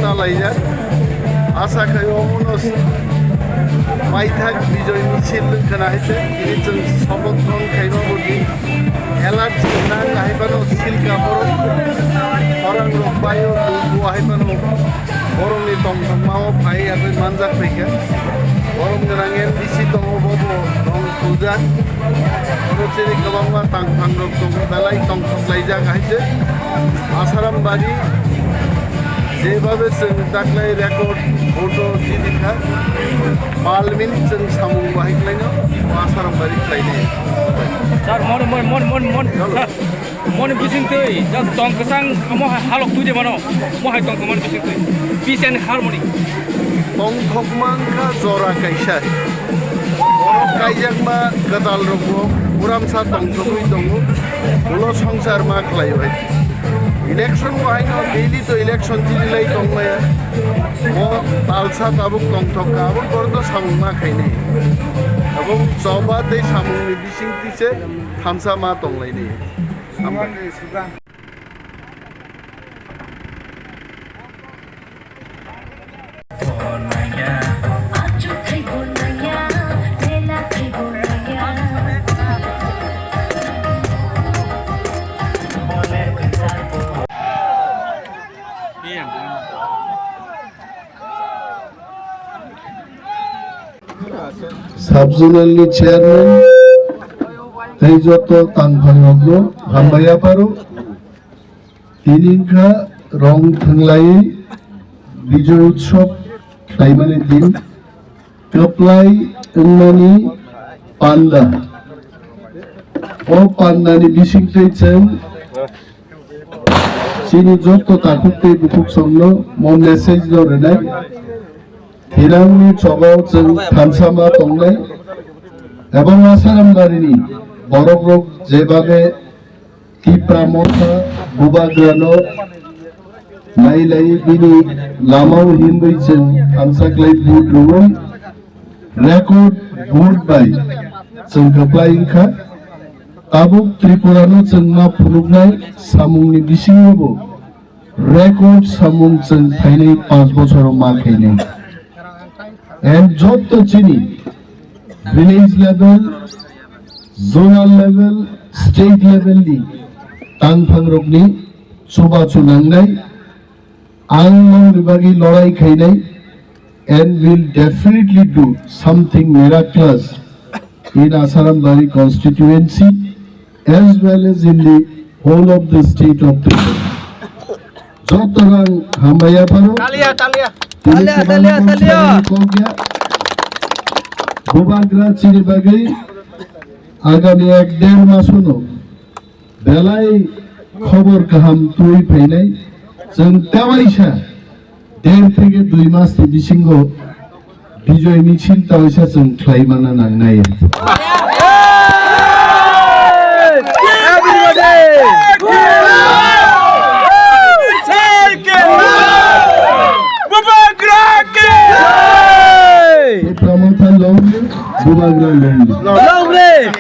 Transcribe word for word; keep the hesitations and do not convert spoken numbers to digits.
Talaijak. Asa khai omono maithak bijoy misil wngkhana hai se tini chwng sobokrong khaima bwdi alert nang hai phano silka borok khorang rok baio bo hai phano borokni tongthokma o phai agwi manjak phaikha. Borom gwnang M D C tongo bobo rong tuljak. Oro chini kwbangma tangphang rok tongo belai tongthok laijak hai se. Asaram bari jebabe chwng taklai record photo chini kha. Pal minute chwng samung bahai khlaino, Asaram bari khlainai. Sir, moni, moni, moni, moni, moni. Hello. Sir, moni bising twi, ja tong kwchang, amo ha-, halok twi de mano, mo hai tong kwmani bising twi. Peace and harmony. Tongthokma wngkha jora kaisa. Borok kaijakma kwtal rokbo uramsa tongthokwi tongo. Ulo songsar ma khlai bai. Election bo haino daily to election chililai tongmaya. Bo talsa tabuk tongthok kha, aboni borok no samung ma khainai. Abo choba tei samungni bising twi se thansa ma tonglainai. Hambai. Sub-zonal ni chairman tei joto tangphang rokno hambai yapharo. Tini wngkha rong thwnglaiwi Bijoy Utsav khlaimani din. Kwplai wngmani panda. O pandani bisingtwi chwng chini joto takhuk tei bukhuk songno mo message no rwnai. Thirangni chobao chwng thansa ma tongnai. Ebong Asaram barini borok rok jebabe Tipra Motha Bubagrano nai lai bini lamao himwi chwng thansa khlai vote rwwi record vote bai chwng kwplai wngkha. Tabuk Tripurano chwng ma phunuknai samungni bisingobo record samung chwng phainai panch bochoro ma khainai. And joto chini village level, zonal level, state level ni tangphang rokni chubachu nangnai. Ang nongni bagwi lorai khainai and will definitely do something miraculous in Asaram Bari constituency as well as in the whole of the state of Tripura. Jotorang hambai yapharo. Talia, talia. Tini talia, kwbangma talia, talia. Kokya. Bubagra chini bagwi agami ek der masono belai khobor kaham twi phainai. Chwng tewaisa der theke dui mas ni bisingo Bijoy misil tawaisa chwng khlai manna nangnai.